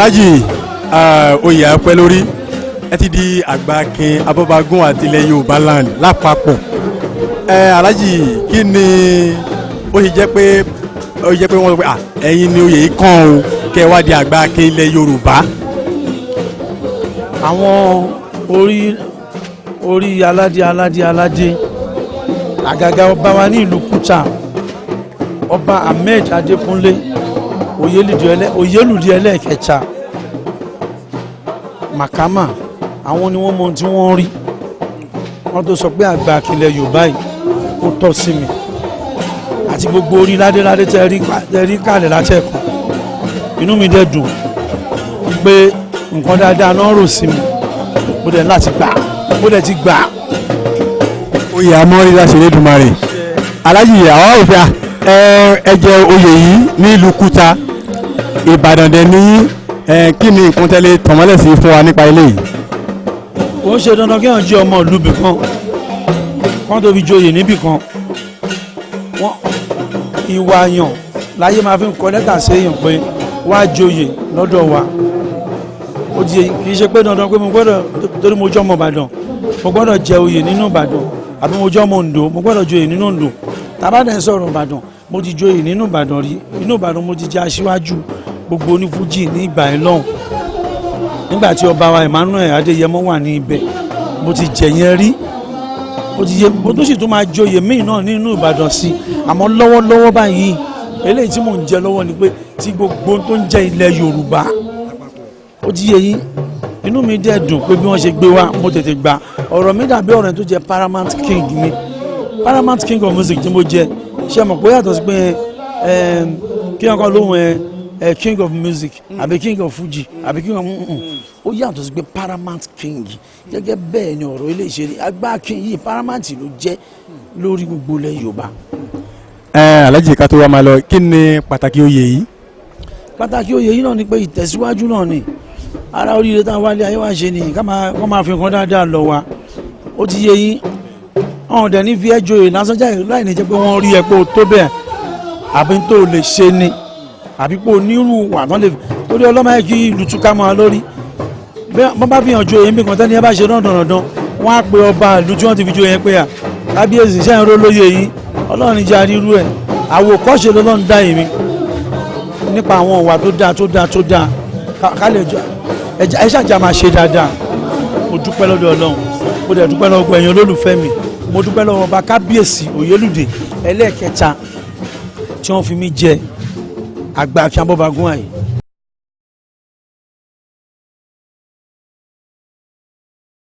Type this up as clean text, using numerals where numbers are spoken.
Alhaji, oyè apẹ́ lórí, ẹ ti di Àgbà Akin Abọ́bagún àti ilẹ̀ Yorùbá land lápapọ̀. Ẹ Alhaji, kí ni ó ṣe jẹ́ pé ó jẹ́ pé wọ́n sọ pé ẹ̀yin ni oyè yìí kàn o, kẹ́ ẹ wá di Àgbà Akin ilẹ̀ Yorùbá? Àwọn orí orí aládé aládé aládé, àgàgà ọba wa ní ìlú Kútà, Ọba Ahmed Adékúnlé Oyèlùdí ẹlẹ́ẹ̀kẹta Màkàmà, àwọn ni wọ́n mọ ohun tí wọ́n rí, wọ́n tó sọ pé Àgbà Akin ilẹ̀ Yorùbá yìí ó tọ́ sí mi àti gbogbo orí ládéládé tẹ́ rí kalẹ̀ látẹ̀kọ̀. Inú mi dẹ̀ dùn pé nǹkan dáadáa náà rò sí mi. Mo dẹ̀ láti gbà, mo dẹ̀ ti gbà. Oyè amọ́rí láṣẹ Elédùmarè. Alhaji, àwọn òfin ẹ jẹ oyè yìí ní ìlú Kútà, Ìbàdàn dẹ̀ ní. Ẹ kí ni nǹkan tẹ́lẹ̀ tọ̀mọ́lẹ̀ sí fún wa nípa eléyìí? Kò ń ṣe dandan kí wọ́n jẹ́ ọmọ ìlú ibì kan kán tó fi joyè níbì kan. Wọ́n ìwà yàn láyé máa fi ń kọ lẹ́tà séèyàn pé wá joyè lọ́dọ̀ wa. Ó di kì í ṣe pé dandan pé mo gbọ́dọ̀, torí mo jẹ́ ọmọ Ìbàdàn, mo gbọ́dọ̀ jẹ oyè nínú Ìbàdàn, àbí mo jẹ́ ọmọ Oǹdó, mo gbọ́dọ̀ joyè nínú Oǹdó. Tàbá dẹ̀ ń sọ̀rọ̀ Ìbàdàn, mo ti joyè nínú Ìbàdàn rí. Inú Ìbàdàn mo ti jẹ́ aṣíwájú gbogbo onífújì ní ìgbà yẹn lọ́hùn, nígbà tí ọba wa Emmanuel Adéyẹmọ wà ní ibẹ̀. Mo ti jẹ yẹn rí. Ó ti yẹ, mo tún sì tún máa joyè míì náà nínú Ìbàdàn sí. Àmọ́ lọ́wọ́lọ́wọ́ báyìí, eléyìí tí mò ń jẹ lọ́wọ́ ni pé tí gbogbo tó ń jẹ́ ilẹ̀ Yorùbá. Ó ti yẹ yín. Inú mi dẹ̀ dùn pé bí wọ́n ṣe gbé wá, mo tètè gbà. Ọ̀rọ̀ mi dàbí ọ̀rọ̀ tó jẹ́ paramount king mi, paramount king of music tí mo jẹ. Ṣe mọ̀ pé yàtọ̀ sí pé kí wọ́n kọ́ lóhùn ẹ king of music àbí king of fuji àbí king of, ó yàtọ̀ sí pé paramount king. Gẹ́gẹ́ bẹ́ẹ̀ ni ọ̀rọ̀ ilé ìṣeré Àgbà King yìí, paramount ló jẹ́ lórí gbogbo ilẹ̀ Yorùbá. Ẹ Alhaji, ká tó wá máa lọ, kí ni pàtàkì oyè yìí? Pàtàkì oyè yìí náà ni pé ìtẹ̀síwájú náà ni ara oríire táwọn wálé ayé wá ṣe ni ká máa kọ́ máa fi nǹkan dáadáa lọ wa. Ó ti yé yín. Ọ̀hún dẹ̀ ní fi ẹ́ joyè lásán jáde láì ní jẹ́ pé wọ́n rí ẹ pé o tó bẹ́ẹ̀, àbí tó o lè ṣe ni, àbí pé o nírú wà tán lè torí ọlọ́mọ yẹ kí ìlú túká mọ́ ọ lórí. Bí wọ́n bá fi hàn joyè níbi kan, tẹ́ni ẹ bá ṣe náà dandan, wọ́n á pe ọba ìlú tí wọ́n ti fi joyè pé à, kábíyèsí, ṣẹ́ ń ró lóye yín? Ọlọ́run jẹ́ àrírú ẹ̀. Àwòkọ́ṣe lọ́lọ́run dá èmi nípa àwọn ìwà tó dáa tó dáa tó dáa. Ká lè jọ ẹ ṣàjà máa ṣe dáadáa. Mo dúpẹ́ lọ́dọ̀ Ọlọ́run, mo dẹ̀ dúpẹ́ lọ́wọ́ gbogbo ẹ̀yin olólùfẹ́ mi. Mo dúpẹ́ lọ́wọ́ ọba kábíyèsí Òyelùdè ẹlẹ́ẹ̀kẹta tí wọ́n fi mí jẹ Àgbà Akin Abọ́bagún àyè.